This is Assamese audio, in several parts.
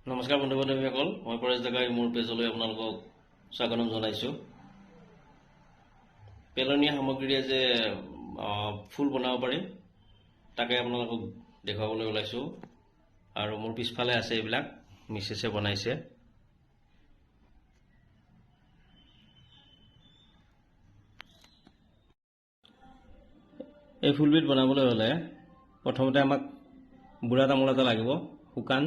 নমস্কাৰ বন্ধু বান্ধৱীসকল, মই পৰেশ ডেকাই মোৰ পেজলৈ আপোনালোকক স্বাগতম জনাইছোঁ। পেলনীয়া সামগ্ৰীৰে যে ফুল বনাব পাৰি তাকে আপোনালোকক দেখুৱাবলৈ ওলাইছোঁ। আৰু মোৰ পিছফালে আছে এইবিলাক মিছেছে বনাইছে। এই ফুলবিধ বনাবলৈ হ'লে প্ৰথমতে আমাক বুঢ়া তামোল এটা লাগিব, শুকান।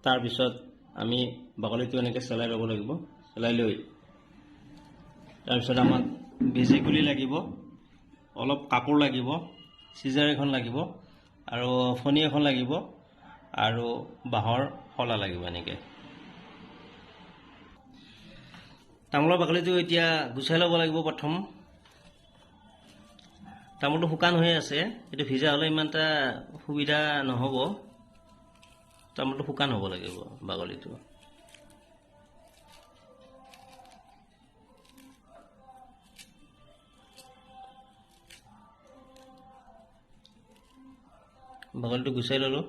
তাৰপিছত আমি বাকলিটো এনেকৈ চেলাই ল'ব লাগিব, চেলাই লৈ তাৰপিছত আমাক বেজী গুলি লাগিব, অলপ কাপোৰ লাগিব, চিজাৰ এখন লাগিব আৰু ফণি এখন লাগিব আৰু বাঁহৰ শলা লাগিব। এনেকৈ তামোলৰ বাকলিটো এতিয়া গুচাই ল'ব লাগিব। প্ৰথম তামোলটো শুকান হৈ আছে, এইটো ভিজা হ'লে ইমান এটা সুবিধা নহ'ব। তামোলটো শুকান হ'ব লাগিব বাকলিটো। বাকলিটো গুচাই ল'লোঁ।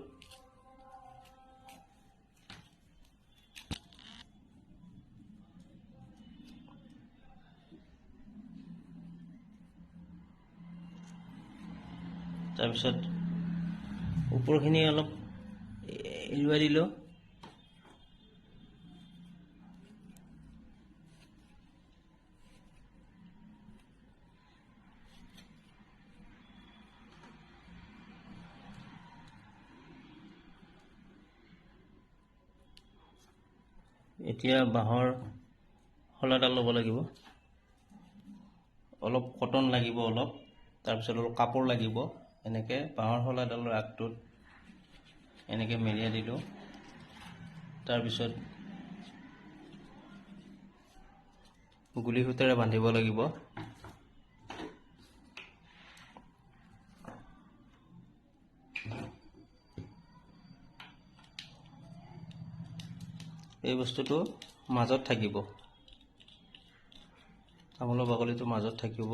তাৰপিছত ওপৰখিনি অলপ এৰুৱাই দিলোঁ। এতিয়া বাঁহৰ শলাডাল ল'ব লাগিব, অলপ কটন লাগিব অলপ, তাৰপিছত অলপ কাপোৰ লাগিব। এনেকৈ বাঁহৰ শলাডালৰ আগটোত এনেকৈ মেৰিয়াই দিলোঁ। তাৰপিছত গুলি সূতাৰে বান্ধিব লাগিব। এই বস্তুটো মাজত থাকিব, তামোলৰ বাকলিটো মাজত থাকিব।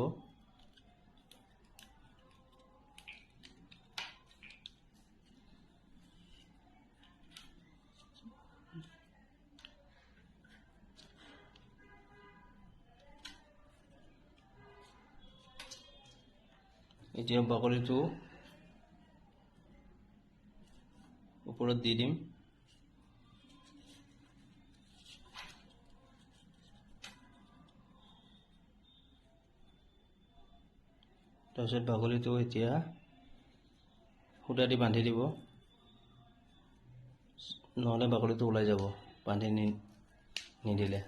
এতিয়া বাকলিটো ওপৰত দি দিম। তাৰপিছত বাকলিটো এতিয়া সূতা দি বান্ধি দিব, নহ'লে বাকলিটো ওলাই যাব বান্ধি নিদিলে।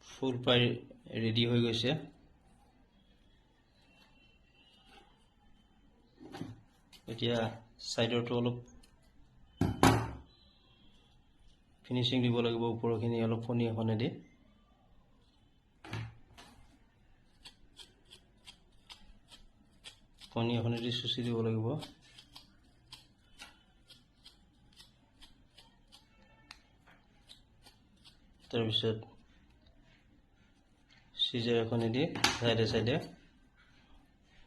ফুল প্ৰায় ৰেডি হৈ গৈছে। এতিয়া ছাইডৰটো অলপ ফিনিচিং দিব লাগিব, ওপৰখিনি অলপ ফণি এখনেদি। ফণি এখনেদি চুচি দিব লাগিব। তাৰপিছত চিজাৰ এখনেদি চাইডে চাইডে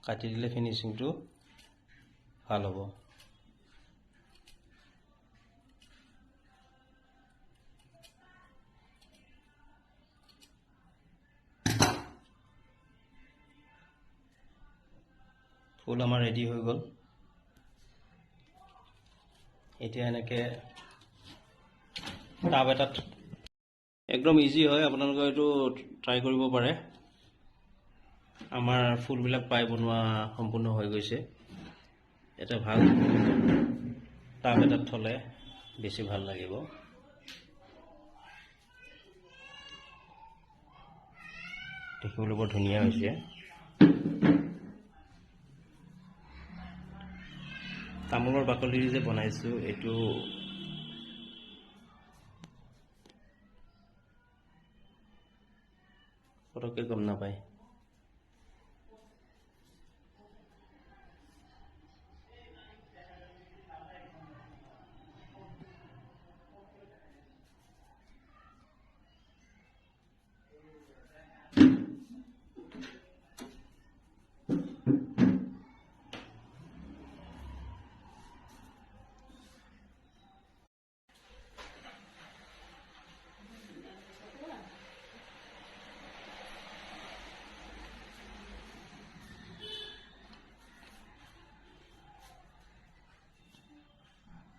কাটি দিলে ফিনিচিংটো ভাল হ'ব। ফুল আমাৰ ৰেডি হৈ গ'ল। এতিয়া এনেকৈ টাব এটাত একদম ইজি হয়, আপোনালোকে এইটো ট্ৰাই কৰিব পাৰে। আমাৰ ফুলবিলাক প্ৰায় বনোৱা সম্পূৰ্ণ হৈ গৈছে। এটা ভাল টাব এটাত থ'লে বেছি ভাল লাগিব। দেখিবলৈ বৰ ধুনীয়া হৈছে। তামোলৰ বাকলি যে বনাইছোঁ এইটো পটককৈ গম নাপায়।